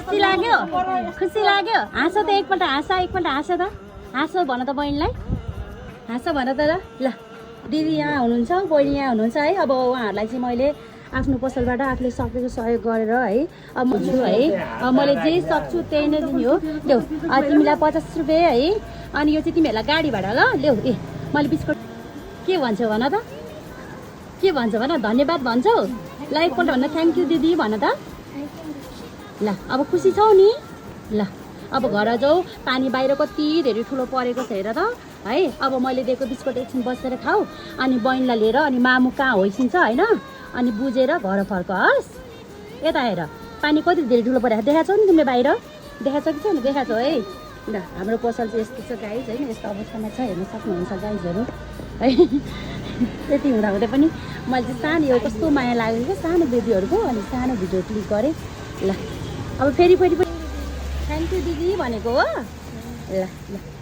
खुसी लाग्यो खुसी लाग्यो हाँस त एकपल्ट हाँस त हाँस भन त बहिनीलाई हाँस भन त ल दिदी यहाँ हुनुहुन्छ बहिनी यहाँ हुनुहुन्छ है अब उहाँहरूलाई चाहिँ मैले आफ्नो पसलबाट आफूले सकेको सहयोग गरेर है अब म छु है मैले जे सक्छु त्यही नै दिने हो ल्याऊ तिमीलाई 50 रुपियाँ है अनि यो चाहिँ तिमीहरूलाई गाडी भाडा ल ल्याऊ मैले बिस्कुट के भन्छौ भन त के भन्छ भन धन्यवाद भन्छौ ल एकपल्ट भन्न थ्याङ्क यू दिदी भन त ल अब खुसी छौ नि ल अब घर जाऊ पानी बाहिर कति धेरै ठुलो परेको छ हेर त है अब मैले दिएको बिस्कुट एकछिन बसेर खाऊ अनि बहिनीलाई लिएर अनि मामु कहाँ होइसिन्छ होइन अनि बुझेर घर फर्कस् यता हेर पानी कति धेरै ठुलो परेको देखाएको छौ नि तिमीले बाहिर देखाएको छ कि छैन देखाएको छौ है ल हाम्रो पसल चाहिँ यस्तो छ गाइज होइन यस्तो अवस्थामा छ हेर्न सक्नुहुन्छ गाइजहरू है त्यति हुँदाहुँदै पनि मैले चाहिँ सानो यो कस्तो माया लाग्यो क्या सानो बेबीहरूको अनि सानो भिडियो क्लिक गरेँ ल अब फेरि थ्याङ्क यू दिदी भनेको हो ल ल